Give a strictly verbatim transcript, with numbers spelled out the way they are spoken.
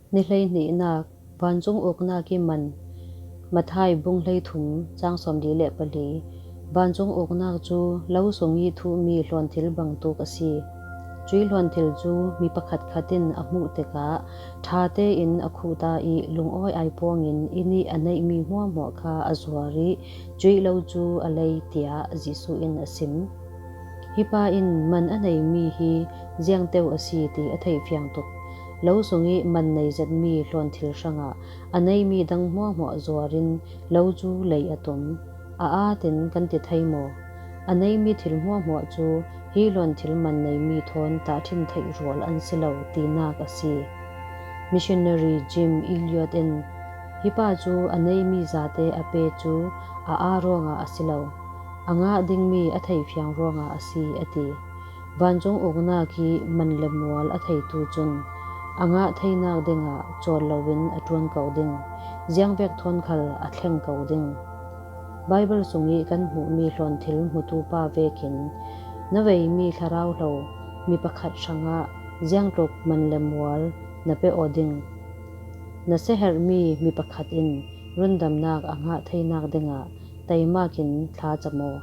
Ni hleihnihnak, vancung uknak ih man. Matthai bung hleithum, cang sawmli le pali. Vancung uknak cu lo sung ih thuhmi hlawnthil bangtuk a si. Cuih hlawnthil cu mi pakhatkhat in a hmuh tikah ṭha tein a khuhta ih lungawi ai puangin inn ih a neihmi hmuahhmuah kha a zuar ih cuih lo cu a lei, tiah Jesuh in a sim. Hi pa in man a neimi hi ziangteu a si ti a theih fiang tuk. Lo sung ih man nei zetmi hlawnthil hrangah a neimi dang hmuahhmuah zuar in lo cu lei a tum. A aatin kan ti thei maw? A neimi thil hmuahhmuah cu hi hlawnthil man neimi thawn tahṭhim theih rual an si lo tinak a si. Missionary Jim Elliot in, "Hi pa cu a neimi zate a pe cu a aa ruangah a si lo, a ngah dingmi a theih fiang ruangah a si," a ti. Vancung uknak ih man le mual a theitu cun a ngah theinak dingah cawl loin a ṭuan ko ding, ziangvek thawn khal a thleng ko ding. Baibal sung ih kan hmuhmi hlawnthil hmutu pa vekin na veimi thlarau hlo mi pakhat hrangah ziangtluk man le mual na pe aw ding. Na siaherhmi mi pakhat in rundamnak a ngah theinak dingah teimakin thla cam aw.